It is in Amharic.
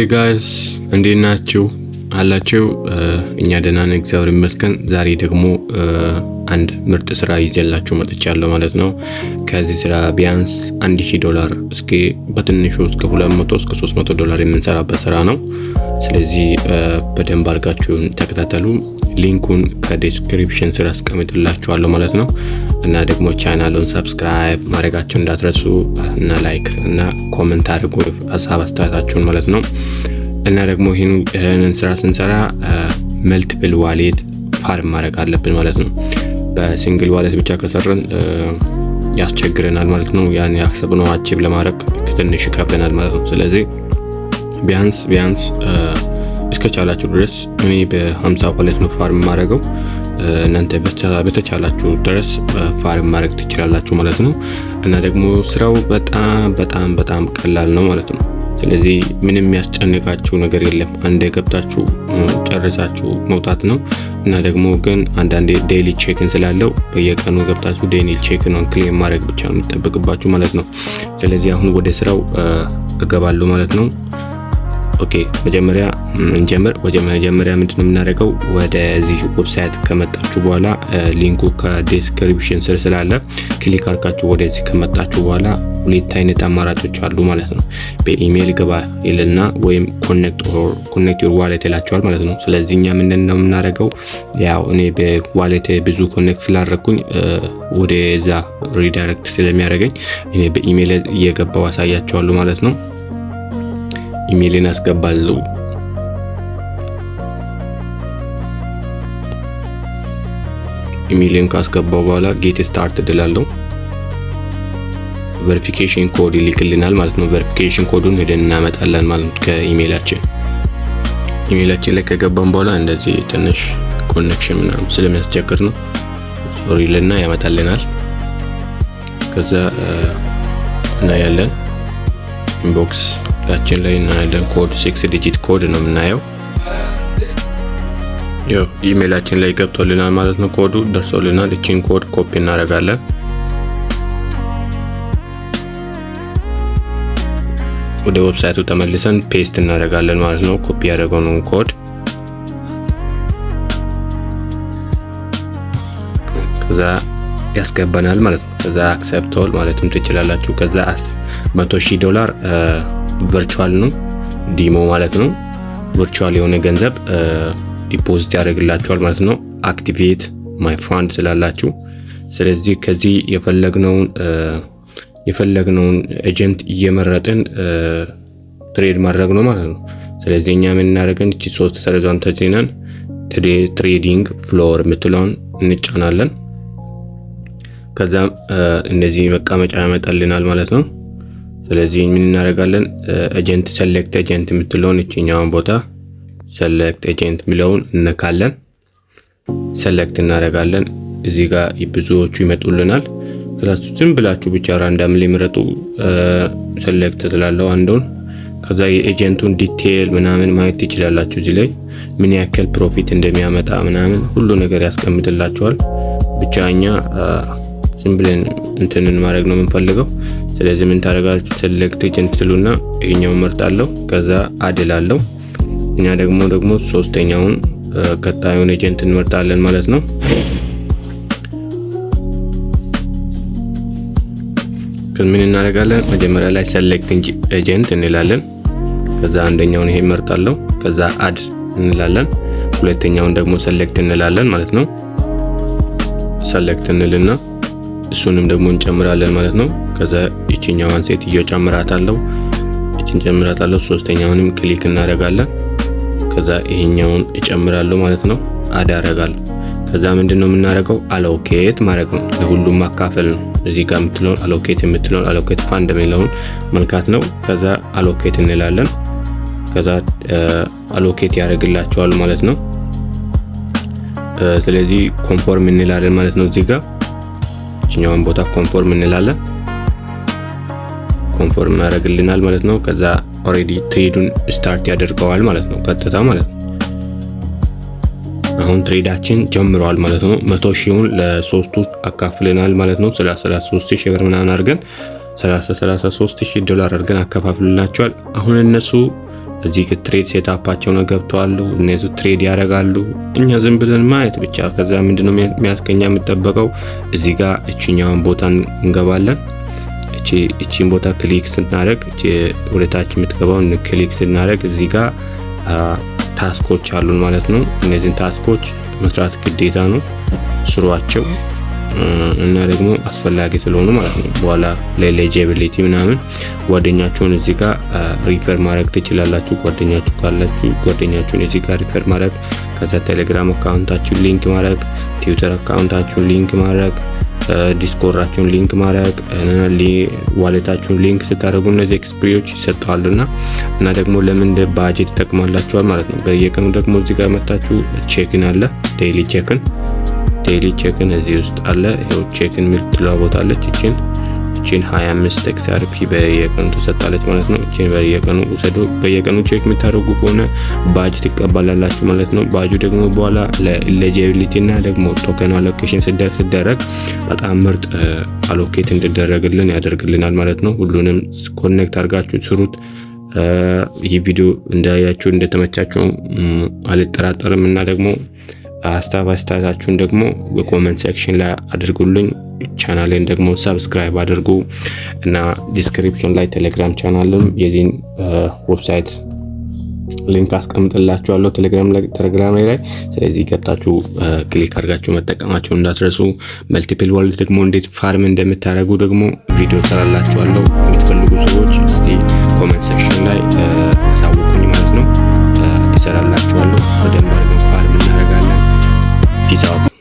Guys፣ እንዴት ናችሁ? አላችሁ? እኛ ደህና ነን፣ እግዚአብሔር ይመስገን። ዛሬ ደግሞ አንድ ምርጥ ስራ ይዤላችሁ መጥቻለሁ ማለት ነው። ከዚህ ስራ ቢያንስ 1000 ዶላር እስከ በትንሹ እስከ 200 እስከ 300 ዶላር የምንሰራበት ስራ ነው። ስለዚህ በደንብ አድርጋችሁን ተከታተሉ። Link ኡን ከ description ስር አስቀምጥላችኋለሁ ማለት ነው። እና ደግሞ ቻናሉን subscribe ማድረጋችሁን እንዳትረሱ እና like እና comment አድርጉ ሀሳብ አስተያየታችሁን ማለት ነው። እና ደግሞ ይህንን ስራ ስንሰራ multiple wallet farm ማድረግ አለብን ማለት ነው። በ single wallet ብቻ ከሰራን ያስቸግረናል ማለት ነው። ያን ያሰብነው achieve ለማድረግ ትንሽ ይከብደናል ማለት ነው። ስለዚህ ቢያንስ ቢያንስ እስከቻላችሁ ድረስ፣ እኔ በ50 wallet ነው farm የማደርገው። እናንተ በተቻላችሁ ድረስ farm ማድረግ ትችላላችሁ ማለት ነው። እና ደግሞ ስራው በጣም በጣም በጣም ቀላል ነው ማለት ነው። ስለዚህ ምንም የሚያስጨንቃችሁ ነገር የለም። አንዴ ገብታችሁ ጨርሳችሁ መውጣት ነው። እና ደግሞ ግን አንዳንዴ daily check-in ስላለው በየቀኑ ገብታችሁ daily check-in claim ማድረግ ብቻ ነው የሚጠበቅባችሁ ማለት ነው። ስለዚህ አሁን ወደ ስራው እገባለሁ ማለት ነው። Okay፣ መጀመሪያ እንጀምር። መጀመሪያ ምንድን ነው የምናደርገው? ወደዚህ website ከመጣችሁ በኋላ link ኡ ከ description ስር ስላለ click አድርጋችሁ ወደዚህ ከመጣችሁ በኋላ ሁለት አይነት አማራጮች አሉ ማለት ነው። በኢሜይል ግባ ይልና ወይም connect your wallet ይላችኋል ማለት ነው። ስለዚህ እኛ ምንድን ነው የምናደርገው? ያው እኔ በ wallet ብዙ connect ስላደረግኩኝ ወደዛ redirect ስለሚያደርገኝ እኔ በኢሜይል እየገባው አሳያችኋለሁ ማለት ነው። ኢሜይልን አስገባለሁ። ኢሜይልን ካስገባው በኋላ get started እላለሁ። Verification code ይልክልናል ማለት ነው። Verification code ኡን ሄደን እናመጣለን ማለት ነው ከኢሜይላችን። ኢሜይላችን ላይ ከገባን በኋላ እንደዚህ ትንሽ connection ምናምን ስለሚያስቸግር ነው፣ sorry ልና ያመጣልናል። ከዛ እናያለን፣ inbox ኣችን ላይ እናያለን። Code፣ 6 digit code ነው የምናየው። ያው ኢሜይላችን ላይ ገብቶልናል ማለት ነው። ኮዱ ደርሶልናል። እቺን code copy እናደርጋለን። ወደ website ኡ ተመልሰን paste እናደርጋለን ማለት ነው። ኮፒ ያደረገውን ኮድ ከዛ ያስገባናል ማለት ነው። ከዛ accept all ማለትም ትችላላችሁ። ከዛ 100,000 ዶላር virtual ነው፣ demo ማለት ነው። Virtual የሆነ ገንዘብ deposit ያደርግላችኋል ማለት ነው። Activate my fund ስላላችሁ፣ ስለዚህ ከዚህ የፈለግነውን agent እየመረጥን trade ማድረግ ነው ማለት ነው። ስለዚህ እኛ ምን እናደርገን? እቺ ሶስት ሰረዟን ተጭነን trading floor የምትለውን እንጫናለን። ከዛም እንደዚህ መቀመጫ ያመጣልናል ማለት ነው። ስለዚህ ምን እናደርጋለን? Agent፣ select agent የምትለውን እችኛውን ቦታ select agent የሚለውን እነካለን። Select እናደርጋለን። እዚህ ጋር ብዙዎቹ ይመጡልናል። ዝም ብላችሁ ብቻ randomly ምረጡ። Select ትላለው አንዱን። ከዛ የ agent ኡን detail ምናምን ማየት ትችላላችሁ። እዚህ ላይ ምን ያክል profit እንደሚያመጣ ምናምን ሁሉ ነገር ያስቀምጥላችኋል። ብቻ እኛ ዝም ብለን እንትንን ማድረግ ነው የምንፈልገው። ስለዚህ ምን ታደርጋላችሁ? Select agent ትሉና ይሄኛውን መርጣለሁ። ከዛ add እላለሁ። እኛ ደግሞ ሶስተኛውን ቀጣዩን agent እንመርጣለን ማለት ነው። ምን እናደርጋለን? መጀመሪያ ላይ select agent እንላለን። ከዛ አንደኛውን ይሄ እመርጣለሁ። ከዛ add እንላለን። ሁለተኛውን ደግሞ select እንላለን ማለት ነው። Select እንልና እሱንም ደግሞ እንጨምራለን ማለት ነው። ከዛ ይችኛዋን ሴትዮ ጨምራታለሁ፣ እችን ጨምራታለሁ። ሶስተኛውንም click እናደርጋለን። ከዛ ይሄኛውን እጨምራለሁ ማለት ነው። Add አደርጋለሁ። ከዛ ምንድን ነው የምናደርገው? Allocate ማድረግ ነው። ለሁሉም ማካፈል ነው። እዚህ ጋር የምትለውን allocate የምትለውን፣ allocate fund የሚለውን መንካት ነው። ከዛ allocate እንላለን። ከዛ allocate ያደርግላችኋል ማለት ነው። ስለዚህ confirm እንላለን ማለት ነው። እዚህ ጋር እችኛውን ቦታ confirm እንላለን። Confirm ያደርግልናል ማለት ነው። ከዛ already trade ኡን start ያደርገዋል ማለት ነው፣ ቀጥታ ማለት ነው። አሁን trade ኣችን ጀምሯል ማለት ነው። 100,000ውን ለሶስቱ አካፍለናል ማለት ነው። 33,000 ብር ምናምን አድርገን፣ 33,000 ዶላር አድርገን አከፋፍልናቸዋል። አሁን እነሱ እዚህ trade setup ኣቸው ነው ገብተዋል። እነሱ trade ያደርጋሉ፣ እኛ ዝም ብለን ማየት ብቻ። ከዛ ምንድነው የሚያስገኛ የሚጠበቀው? እዚህ ጋር እችኛዋን ቦታ እንገባለን። እቺን ቦታ click ስናደርግ፣ ወደ ታች የምትገባውን click ስናደርግ እዚህ ጋር task ኦች አሉን ማለት ነው። እነዚህን task ኦች መስራት ግዴታ ነው፣ ስሯቸው እና ደግሞ አስፈላጊ ስለሆኑ ማለት ነው። በኋላ ለ eligibility ምናምን ጓደኛችሁን እዚህ ጋር refer ማድረግ ትችላላችሁ። ጓደኛችሁ ካላችሁ ጓደኛችሁን እዚህ ጋር refer ማድረግ፣ ከዛ ቴሌግራም account ኣችሁን link ማድረግ፣ ትዊተር account ኣችሁን link ማድረግ፣ Discord ኣችሁን link ማድረግ፣ wallet ኣችሁን link ስታደርጉ እነዚህ XRP ዎች ይሰጠዋልና እና ደግሞ ለምን ባጀት ይጠቅማላችኋል ማለት ነው። በየቀኑ ደግሞ እዚህ ጋር መታችሁ check-in አለ፣ daily check-in። Daily check-in እዚህ ውስጥ አለ። ይኸው check-in የምትለዋ ቦታ አለች። እቺን 25 XRP በየቀኑ ትሰጣለች ማለት ነው። እቺን በየቀኑ ውሰዱ። በየቀኑ check የምታደርጉ ከሆነ ባጅ ትቀበላላችሁ ማለት ነው። ባጁ ደግሞ በኋላ ለ eligibility እና ደግሞ token allocation ሲደረግ በጣም ምርጥ allocate እንዲደረግልን ያደርግልናል ማለት ነው። ሁሉንም connect አድርጋችሁ ስሩት። ይህ ቪዲዮ እንዳያችሁ እንደተመቻችሁ አልጠራጠርም እና ደግሞ ሀሳብ አስተያየታችሁን ደግሞ በ comment section ላይ አድርጉልኝ። ቻናሌን ደግሞ subscribe አድርጉ እና description ላይ ቴሌግራም ቻናልም የዚህን website link አስቀምጥላችኋለሁ ቴሌግራም ላይ። ስለዚህ ገብታችሁ click አድርጋችሁ መጠቀማችሁን እንዳትረሱ። Multiple wallet ደግሞ እንዴት farm እንደምታደርጉ ደግሞ ቪዲዮ ሰራላችኋለሁ። የምትፈልጉ ሰዎች እስቲ comment section ላይ አሳውቁኝ ማለት ነው። ይሰራላችኋለሁ። በደንብ አድርገን farm እናደርጋለን። Peace out.